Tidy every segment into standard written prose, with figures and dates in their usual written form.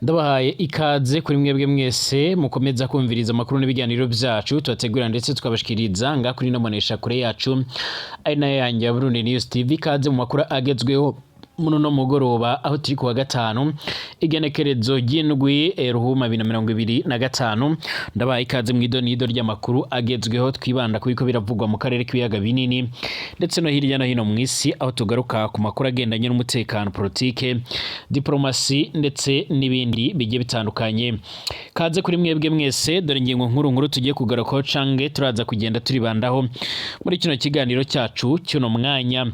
Ndabahaye ikaze kuri mwebwe mwese mukomeza kumviriza amakuru n'ibiganiro byacu tubategurira ndetse tukabashikiriza nga kuri ino mbonesha kure yacu, ari nayo yanjye ya Burundi News TV. Ikaze mu makuru agezweho muri uno mugoroba, aho turi kuwa gatanu, igenekerezo ry'indwi Ruhuma 2025. Ndabahaye ikaze mu idonido ry'amakuru agezweho, twibanda ku biriko biravugwa mu karere k'ibiyaga binini ndetse no hirya no hino mu isi, aho tugaruka ku makuru agendanye n'umutekano, politike, diplomasi ndetse n'ibindi bigiye bitandukanye. Kaze kuri mwebwe mwese. Dore ingingo nkuru nkuru tugiye kugarukaho cange turaza kugenda turibandaho muri kino kiganiro cyacu cy'uno mwanya.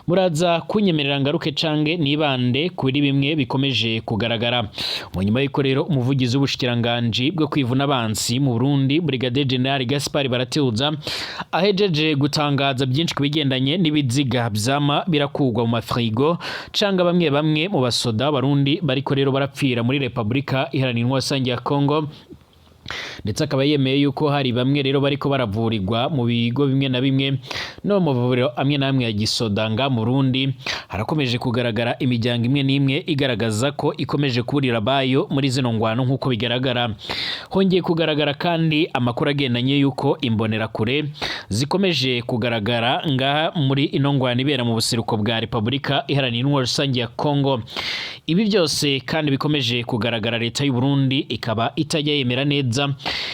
Muraza kunyemerera ngaruke cange nibande kuri bimwe bikomeje kugaragara mu nyuma y'uko rero umuvugizi w'ubushikiranganji bwo kwivuna abansi mu Burundi, Brigadier General Gaspard Baratuza, ahejeje gutangaza byinshi ku bigendanye n'ibiziga vyama birakugwa mu mafrigo, canga bamwe bamwe mu basoda b'Abarundi bariko rero barapfira muri Republika Iharanira Intwaro Rusange ya Congo, ndetse akaba yemeye yuko hari bamwe rero bariko baravurirwa mu bigo bimwe na bimwe no mu mavuriro amwe n'amwe ya gisoda nga mu Burundi. Harakomeje kugaragara imiryango imwe n'imwe igaragaza ko ikomeje kuburira abayo muri zino ngwano. Nk'uko bigaragara, hongeye kugaragara kandi amakuru agendanye yuko imbonerakure zikomeje kugaragara ngaha muri ino ngwano ibera mu buseruko bwa Repubulika Iharanira Intwaro Rusange ya Congo. Ibi byose kandi bikomeje kugaragara, leta y'u Burundi ikaba itajya yemera neza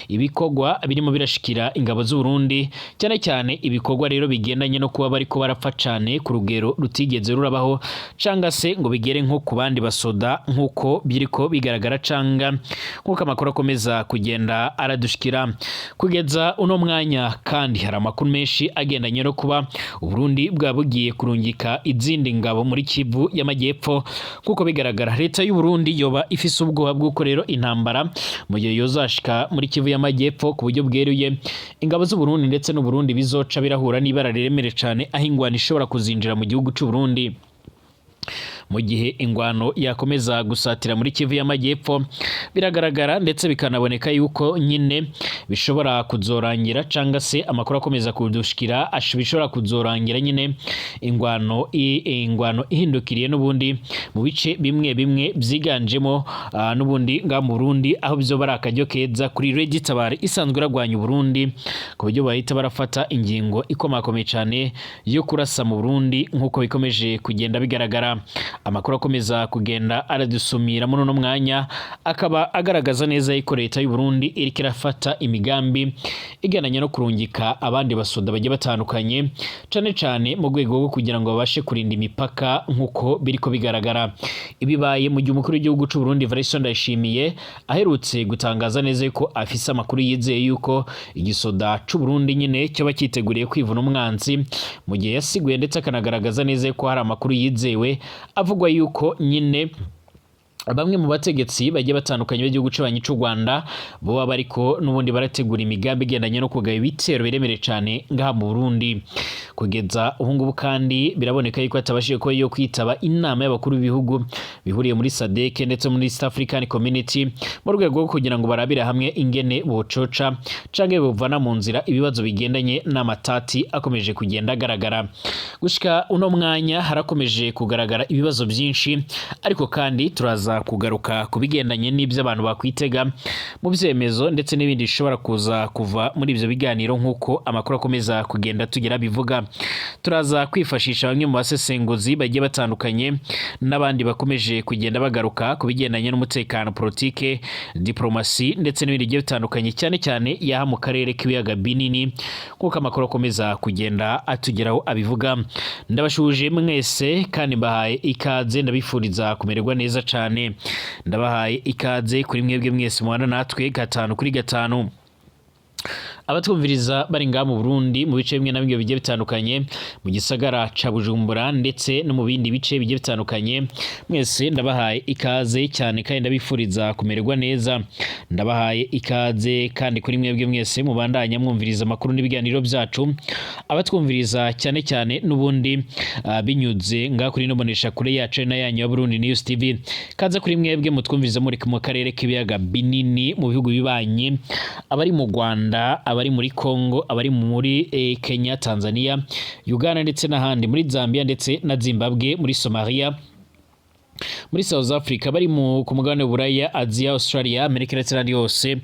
ibikorwa birimo birashikira ingabo z'u Burundi, cyane cyane ibikorwa rero bigendanye no kuba bariko barapfa cane ku rugero rutigeze rurabaho, canga se ngo bigere nko ku bandi basoda, nk'uko biriko bigaragara canga nk'uko amakuru akomeza kugenda aradushikira kugeza uno mwanya. Kandi hari amakuru menshi agendanye no kuba Uburundi bwa bugiye kurungika izindi ngabo muri Kivu y'Amajyepfo. Nk'uko bigaragara, leta y'u Burundi yoba ifise ubwoba bw'uko rero intambara mu gihe yozashika muri Kivu y'Amajyepfo ku buryo bweruye, ingabo z'u Burundi ndetse n'u Burundi bizoca birahura n'ibara riremere cane, aho ingwano ishobora kuzinjira mu gihugu c'u Burundi. Mu gihe ingwano yakomeza gusatira muri Kivu y'Amajyepfo, biragaragara ndetse bikanaboneka yuko nyine bishobora kuzorangira, canga se amakuru akomeza kudushikira bishobora kuzorangira nyine ingwano ihindukiriye n'ubundi mu bice bimwe bimwe byiganjemo n'ubundi nga mu Burundi, aho bizoba ari akaryo keza kuri Red Tabara isanzwe iragwanya Uburundi, ku buryo bahita barafata ingingo ikomakomeye cane yo kurasa mu Burundi. Nk'uko bikomeje kugenda bigaragara, amakuru akomeza kugenda aradusumira muri uno mwanya akaba agaragaza neza yuko leta y'u Burundi iriko irafata imigambi igananye no kurungika abandi basoda bagiye batandukanye, cane cane mu rwego rwo kugira ngo babashe kurinda imipaka. Nk'uko biriko bigaragara, ibibaye mu gihe umukuru w'igihugu c'u Burundi Evariste Ndayishimiye aherutse gutangaza neza yuko afise amakuru yizeye yuko igisoda c'u Burundi nyine cyoba cyiteguriye kwivuna umwanzi, mu gihe yasiguye ndetse akanagaragaza neza yuko hari amakuru yizewe avugwa yuko nyine bamwe mu bategetsi bagiye batandukanye b'igihugu c'abanyi c'u Rwanda boba bariko n'ubundi barategura imigambi igendanye no kugaba ibitero biremereye cane ngaha mu Burundi. Kugeza ubu ngubu kandi biraboneka yuko atabashije kuba yo kwitaba inama y'abakuru b'ibihugu bihuriye muri SADC ndetse muri East African Community, mu rwego rwo kugira ngo barabire hamwe ingene bococa canke bovana mu nzira ibibazo bigendanye n'amatati akomeje kugenda agaragara. Gushika uno mwanya harakomeje kugaragara ibibazo byinshi, ariko kandi turaza kugaruka ku bigendanye n'ibyo abantu bakwitega mu byemezo ndetse n'ibindi bishobora kuza kuva muri ibyo biganiro. Nk'uko amakuru akomeza kugenda tugira bivuga, turaza kwifashisha bamwe mu basesenguzi bagiye batandukanye n'abandi bakomeje kugenda bagaruka ku bigendanye n'umutekano, politike, diplomasi ndetse n'ibindi bigiye bitandukanye, cyane cyane yaha mu karere k'ibiyaga binini, nk'uko amakuru akomeza kugenda atugeraho abivuga. Ndabashuje mwese kandi mbahaye ikaze, ndabifuriza kumererwa neza cyane. Ndabahaye ikaze kuri mwebwe mwese mubana natwe gatanu kuri gatanu, abatwumviriza bari ngaha mu Burundi mu bice bimwe na bimwe bigiye bitandukanye, mu gisagara ca Bujumbura ndetse no mu bindi bice bigiye bitandukanye. Mwese ndabahaye ikaze cyane kandi ndabifuriza kumererwa neza. Ndabahaye ikaze kandi kuri mwebwe mwese mubandanya mwumviriza amakuru n'ibiganiro byacu, abatwumviriza cyane cyane n'ubundi binyuze ngaha kuri ino mbonesha kure yacu na yanyu ya Burundi News TV. Kaze kuri mwebwe mutwumviriza muri mu karere k'ibiyaga binini, mu bihugu bibanyi, abari mu Rwanda, abari muri Congo, abari muri Kenya, Tanzania, Uganda ndetse n'ahandi, muri Zambia ndetse na Zimbabwe, muri Somalia. Muri South Africa, bari ku mugabane w'Uburaya, Aziya, Australia, Amerika ndetse n'ahandi hose,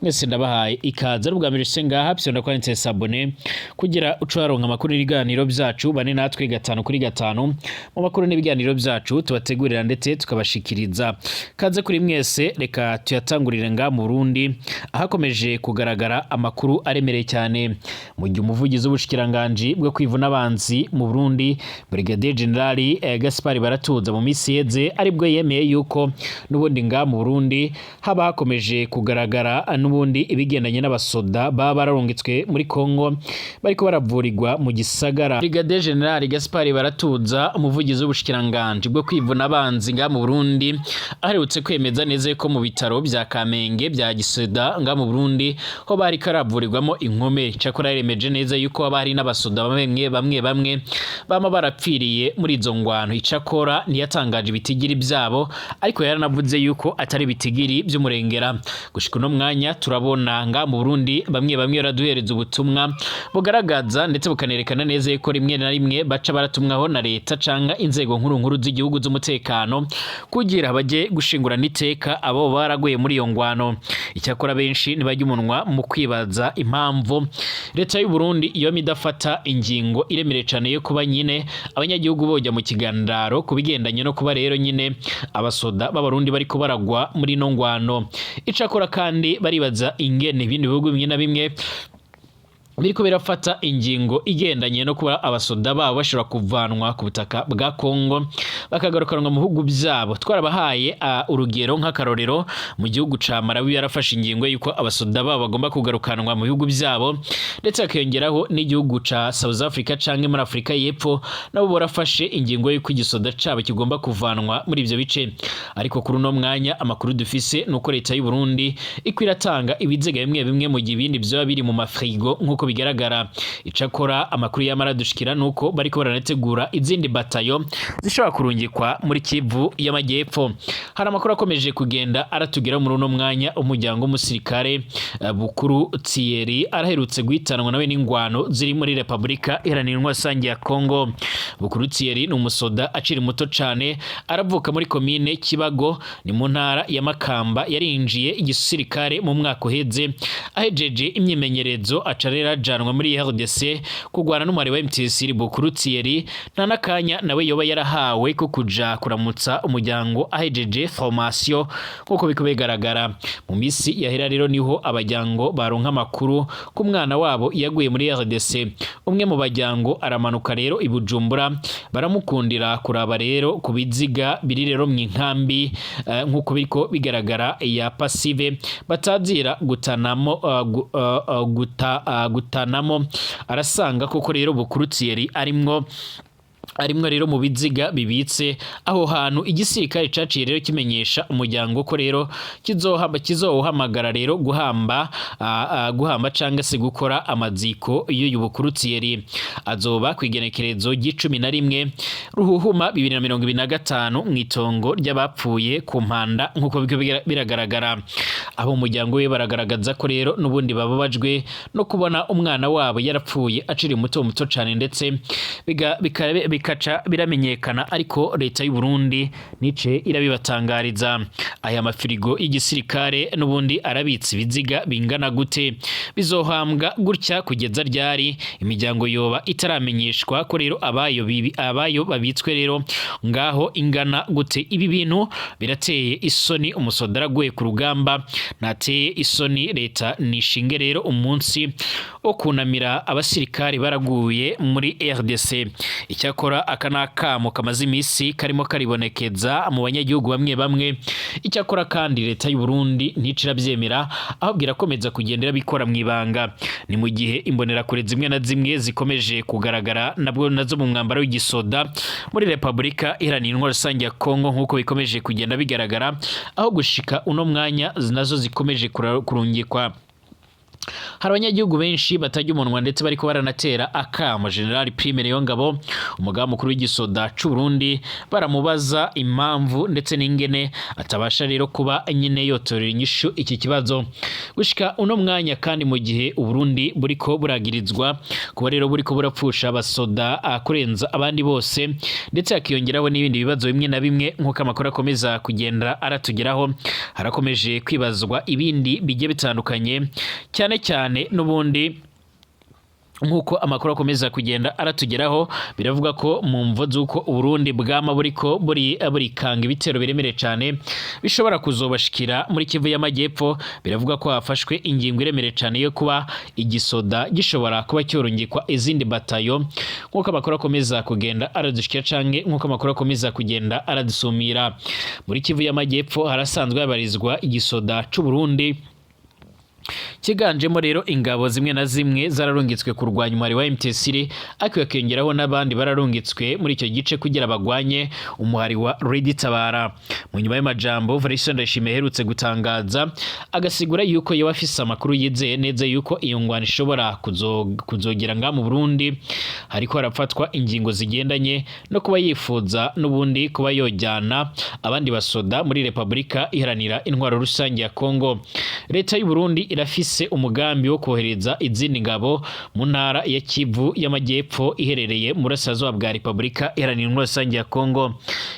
mwese ndabahaye ikaze. Ari ubwa mbere ushitse ngaha, fyonda kwanditse s'abonner kugira uce waronka amakuru n'ibiganiro vyacu. Bane natwe gatanu kuri gatanu mu makuru n'ibiganiro vyacu tubategurira ndetse tukabashikiriza. Kaze kuri mwese. Reka tuyatangurire nga mu Burundi, ahakomeje kugaragara amakuru aremereye cyane, mu gihe umuvugizi w'ubushikiranganji bwo kwivuna abanzi mu Burundi, Brigadier General Gaspard Baratuza, mu misi iheze aribwo yemeye yuko n'ubundi nga mu Burundi haba hakomeje kugaragara n'ubundi ibigendanye n'abasoda baba bararungitswe muri Kongo bariko baravurirwa mu gisagara. Brigadier General Gaspard Baratuza, umuvugizi w'ubushikiranganji bwo kwivuna abanzi nga mu Burundi, aherutse kwemeza neza ko mu bitaro vya Kamenge bya gisoda nga mu Burundi ho bari karavurirwamo inkomere. Cyakora yaremeje neza yuko haba hari n'abasoda bamwe bamwe bama barapfiriye muri izo ngwano. Icakora ntiyatangaje ibitigiri byabo, ariko yaranavuze yuko atari ibitigiri by'umurengera. Gushika uno mwanya turabona nga mu Burundi bamwe bamwe baraduhereza ubutumwa bugaragaza ndetse bukanerekana neza yuko rimwe na rimwe baca baratumwaho na leta canka inzego nkuru nkuru z'igihugu z'umutekano kugira baje gushingurana iteka abo baraguye muri iyo ngwano. Icyakora benshi ntibajya umunwa mu kwibaza impamvu leta y'u Burundi iyo idafata ingingo iremereye cane yo kuba nyine abanyagihugu bojya mu kigandaro ku bigendanye no kuba rero nyine abasoda b'Abarundi bariko baragwa muri ino ngwano. Icakora kandi baribaza ingene ibindi bihugu bimwe na bimwe biriko birafata ingingo igendanye no kuba abasoda babo bashobora kuvanwa ku butaka bwa Kongo bakagarukanwa mu bihugu byabo. Twarabahaye urugero nk'akarorero, mu gihugu ca Malawi yarafashe ingingo y'uko abasoda babo bagomba kugarukanwa mu bihugu byabo, ndetse hakiyongeraho n'igihugu ca South Africa canke muri Afurika y'Epfo, nabo barafashe ingingo y'uko igisoda cabo kigomba kuvanwa muri ivyo bice. Ariko kuri uno mwanya amakuru dufise nuko leta y'u Burundi iko iratanga ibiziga bimwe bimwe, mu gihe ibindi vyoba biri mu mafrigo nk'uko bigaragara. Icakora amakuru yamara dushikira nuko bariko baranategura izindi batayo zishobora kurungikwa muri Kivu y'Amajyepfo. Hari amakuru akomeje kugenda aratugera muri uno mwanya. Umuryango w'umusirikare Bukuru Thierry araherutse guhitanwa nawe n'ingwano ziri muri Repubulika Iharanira Intwaro Rusange ya Kongo. Bukuru Thierry ni umusoda akiri muto cane, aravuka muri komine Kibago, ni mu ntara ya Makamba. Yarinjiye igisirikare mu mwaka uheze, ahejeje imyimenyerezo aca rero ajanwa muri RDC kurwana n'umwari wa MTC. Bukuru Thierry nta n'akanya nawe yoba yarahawe ko kuja kuramutsa umuryango ahejeje formation, nk'uko biko bigaragara. Mu misi yahera rero niho abajyango baronka amakuru ko umwana wabo yaguye muri RDC. Umwe mu bajyango aramanuka rero i Bujumbura, baramukundira kuraba rero ku biziga biri rero mu inkambi nk'uko biriko bigaragara ya Pasive batazira gutanamo, gutanamo. Arasanga koko rero Bukuru Thierry arimwo rero mu biziga bibitse aho hantu. Igisirikare caciye rero kimenyesha umuryango ko rero kizohamba, kizowuhamagara rero guhamba canke se gukora amaziko y'uyu Bukuru Thierry. Azoba kw'igenekerezo ry'icumi na rimwe Ruhuhuma 2025 mw'itongo ry'abapfuye ku Mpanda, nk'uko biriko biragaragara. Abo umuryango we baragaragaza ko rero n'ubundi bababajwe no kubona umwana wabo yarapfuye akiri muto muto cane, ndetse bikaca biramenyekana, ariko leta y'u Burundi nice irabibatangariza. Aya mafirigo y'igisirikare n'ubundi arabitse ibiziga bingana gute? Bizohambwa gutya kugeza ryari? Imiryango yoba itaramenyeshwa ko rero abayo babitswe rero ngaho ingana gute? Ibi bintu birateye isoni. Umusoda araguye ku rugamba, ntateye isoni? Leta nishinge rero umunsi wo kunamira abasirikari baraguye muri RDC. Icyakora aka ni akamo kamaze iminsi karimo karibonekeza mu banyagihugu bamwe bamwe. Icyakora kandi leta y'u Burundi ntica irabyemera, ahubwo irakomeza kugenda irabikora mu ibanga. Ni mu gihe imbonerakure zimwe na zimwe zikomeje kugaragara nabwo nazo mu mwambaro w'igisoda muri Repubulika Iharanira Intwaro Rusange ya Kongo, nk'uko bikomeje kugenda bigaragara, aho gushika uno mwanya nazo zikomeje kurungikwa. Hari abanyagihugu benshi batajya umunwa, ndetse bariko baranatera akamo General Prime Niyongabo, umugaba mukuru w'igisoda c'u Burundi, baramubaza impamvu ndetse n'ingene atabasha rero kuba nyine yotorera inyishu iki kibazo gushika uno mwanya. Kandi mu gihe Uburundi buriko buragirizwa kuba rero buriko burapfusha abasoda kurenza abandi bose, ndetse hakiyongeraho n'ibindi bibazo bimwe na bimwe, nk'uko amakuru akomeza kugenda aratugeraho, harakomeje kwibazwa ibindi bigiye bitandukanye, cyane cyane n'ubundi nk'uko amakuru akomeza kugenda aratugeraho, biravuga ko mu mvo z'uko Uburundi bwama buriko burikanga ibitero biremereye cyane bishobora kuzobashikira muri Kivu y'Amajyepfo, biravuga ko hafashwe ingingo iremereye cyane yo kuba igisoda gishobora kuba cyorungikwa izindi batayo, nk'uko amakuru akomeza kugenda aradushikira canke nk'uko amakuru akomeza kugenda aradusumira. Muri Kivu y'Amajyepfo harasanzwe habarizwa igisoda c'u Burundi kiganjemo rero ingabo zimwe na zimwe zararungitswe kurwanya umuhari wa M23, ariko hakiyongeraho n'abandi bararungitswe muri icyo gice kugira bagwanye umuhari wa Red Tabara. Mu nyuma y'amajambo Evariste Ndayishimiye aherutse gutangaza, agasigura yuko yoba afise amakuru yizeye neza yuko iyo ngwano ishobora kuzogera ngaha mu Burundi, hariko harafatwa ingingo zigendanye no kuba yifuza n'ubundi kuba yojyana abandi basoda muri Repubulika Iharanira Intwaro Rusange ya Kongo. Leta y'u Burundi irafise umugambi wo kohereza izindi ngabo mu ntara ya Kivu y'Amajyepfo iherereye mu burasirazuba bwa Repubulika Iharanira Intwaro Rusange ya Kongo.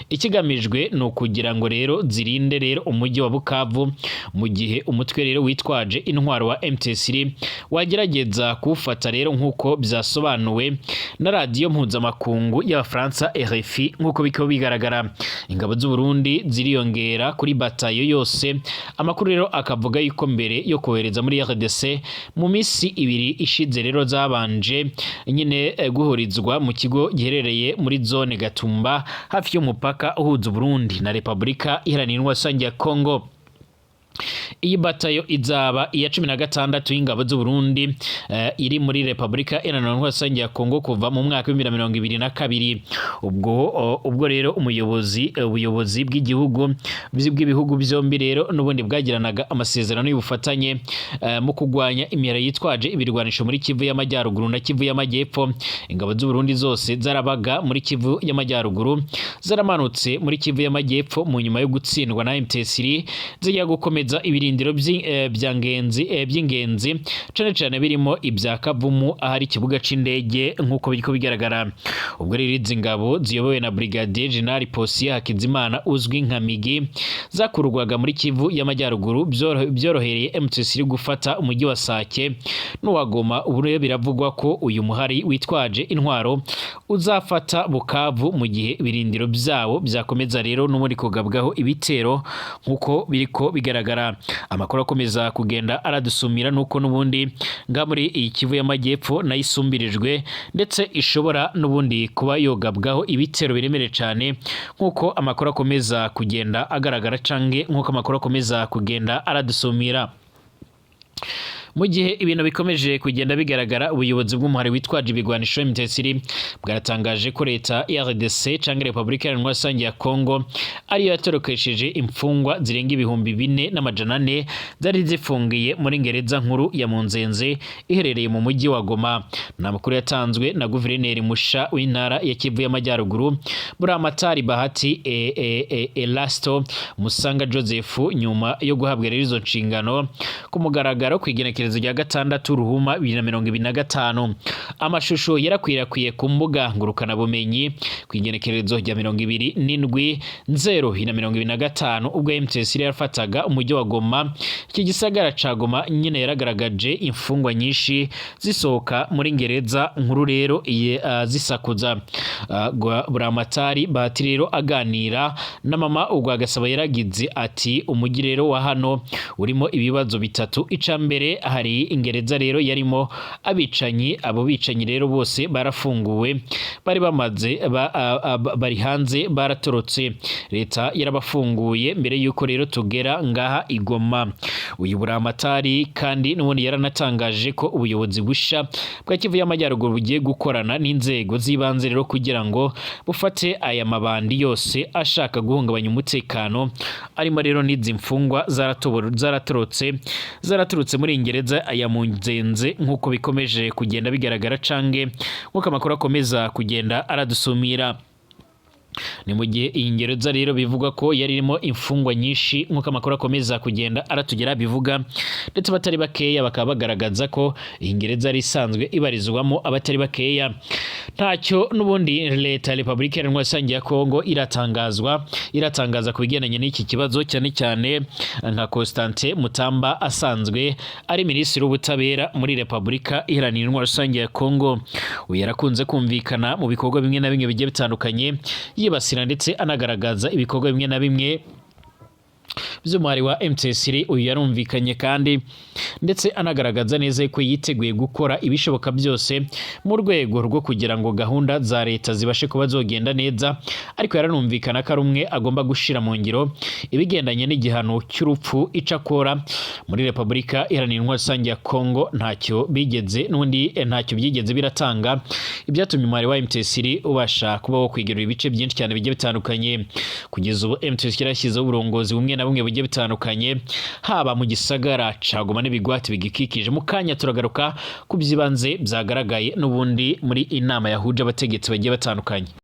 Ikigamijwe ni ukugira ngo rero zirinde rero umujyi wa Bukavu mu gihe umutwe rero witwaje intwaro wa M23 wagerageza kuwufata rero, nk'uko byasobanuwe na radiyo mpuzamakungu y'Abafaransa RFI. Nk'uko bikaba bigaragara, ingabo z'u Burundi ziriyongera kuri batayo yose. Amakuru rero akavuga yuko mbere yo kohereza muri RDC mu minsi 2 ishize rero zabanje nyine guhurizwa mu kigo giherereye muri zone Gatumba, hafi y'umupaka uhuza Burundi na Repubulika Iharanira Intwaro Rusange ya Kongo. Iyi batayo izaba iya 16 y'ingabo z'u Burundi iri muri Repubulika Iharanira Intwaro Rusange ya Kongo kuva mu mwaka wa 2022. Ubwo rero ubuyobozi bw'igihugu bw'ibihugu byombi rero n'ubundi bwagiranaga amasezerano y'ubufatanye mu kugwanya imihari yitwaje ibirwanisho muri Kivu y'Amajyaruguru na Kivu y'Amajyepfo. Ingabo z'u Burundi zose zarabaga muri Kivu y'Amajyaruguru zaramanutse muri Kivu y'Amajyepfo mu nyuma yo gutsindwa na M23, zijya gukomeza ibirindiro by'ingenzi, cane cane birimo ibya Kavumu ahari ikibuga c'indege, nk'uko biriko bigaragara. Ubwo rero izi ngabo ziyobowe na Brigadier General Posiyani Hakizimana uzwi nka Migi zakurwaga muri Kivu y'Amajyaruguru, byorohereye M23 gufata umujyi wa Sake n'uwa Goma. Ubu rero biravugwa ko uyu muhari witwaje intwaro uzafata Bukavu mu gihe ibirindiro byabo byakomeza rero n'ubundi kugabwaho ibitero, nk'uko biriko bigaragara. Amakuru akomeza kugenda aradusumira nuko n'ubundi nga muri iyi Kivu y'Amajyepfo nayo isumbirijwe, ndetse ishobora n'ubundi kuba yogabwaho ibitero biremereye cyane, nk'uko amakuru akomeza kugenda agaragara canke nk'uko amakuru akomeza kugenda aradusumira. Mu gihe ibintu bikomeje kugenda bigaragara, ubuyobozi bw'umuhari witwaje ibigwanisho M23 bwaratangaje ko leta ya RDC canke Repubulika Iharanira Rusange ya Kongo ariyo yatorokesheje imfungwa zirenga 4400 zari zifungiye muri gereza nkuru ya Munzenze iherereye mu mujyi wa Goma. Ni amakuru yatanzwe na guverineri musha w'intara ya Kivu y'Amajyaruguru, Buramatari Bahati Erasto Musanga Joseph, nyuma yo guhabwa rero izo nshingano ku mugaragaro ku igenekerezo rya 6 Ruhuma 2025. Amashusho yarakwirakwiye ku mbuga ngurukanabumenyi ku igenekerezo rya 27 Nzero 2025, ubwo M23 yarafataga umujyi wa Goma. Iki gisagara ca Goma nyine yaragaragaje imfungwa nyinshi zisohoka muri gereza nkuru rero iye zisakuza. Buramatari Bahati rero aganira na Mama Urwagasabo yaragize ati: "Umujyi rero wa hano urimo ibibazo bitatu. Ica mbere, hari ingereza rero yarimo abicanyi. Abo bicanyi rero bose barafunguwe, bari bamaze bari hanze, baratorotse, leta yarabafunguye mbere yuko rero tugera ngaha i Goma." Uyu Buramatari kandi n'ubundi yaranatangaje ko ubuyobozi busha bwa Kivu y'Amajyaruguru bugiye gukorana n'inzego z'ibanze rero kugira ngo bufate aya mabandi yose ashaka guhungabanya umutekano, arimo rero n'izi mfungwa zaratorotse, zaraturutse muri gereza. gereza ya Munzenze, nk'uko bikomeje kugenda bigaragara cange nk'uko amakuru akomeza kugenda aradusumira. Ni mu gihe iyi gereza rero bivugwa ko yari irimo imfungwa nyinshi, nk'uko amakuru akomeza kugenda aratugera bivuga, ndetse abatari bakeya bakaba bagaragaza ko iyi gereza yari isanzwe ibarizwamo abatari bakeya. Ntacyo n'ubundi leta ya Repubulika Iharanira Rusange ya Kongo iratangaza ku bigendanye n'iki kibazo, cyane cyane nka Constantin Mutamba asanzwe ari minisitiri w'ubutabera muri Repubulika Iharanira Rusange ya Kongo. Uyu yarakunze kumvikana mu bikorwa bimwe na bimwe bigiye bitandukanye yibasira ndetse anagaragaza ibikorwa bimwe na bimwe by'umuhari wa M23. Uyu yarumvikanye kandi ndetse anagaragaza neza ko yiteguye gukora ibishoboka byose mu rwego rwo kugira ngo gahunda za leta zibashe kuba zogenda neza, ariko yaranumvikana ko ari umwe agomba gushira mu ngiro ibigendanye n'igihano cy'urupfu. Icakora muri Repubulika Iharanira Intwaro Rusange ya Kongo ntacyo bigeze n'ubundi ntacyo byigeze biratanga, ibyatumye umuhari wa M23 ubasha kuba wo kwigarurira ibice byinshi cyane bigiye bitandukanye. Kugeza ubu M23 yarashyizeho uburongozi bumwe na bumwe bugiye bitandukanye, haba mu gisagara ca Goma n'ibigwati bigikikije. Mu kanya turagaruka ku by'ibanze byagaragaye n'ubundi muri inama yahuje abategetsi bagiye batandukanye.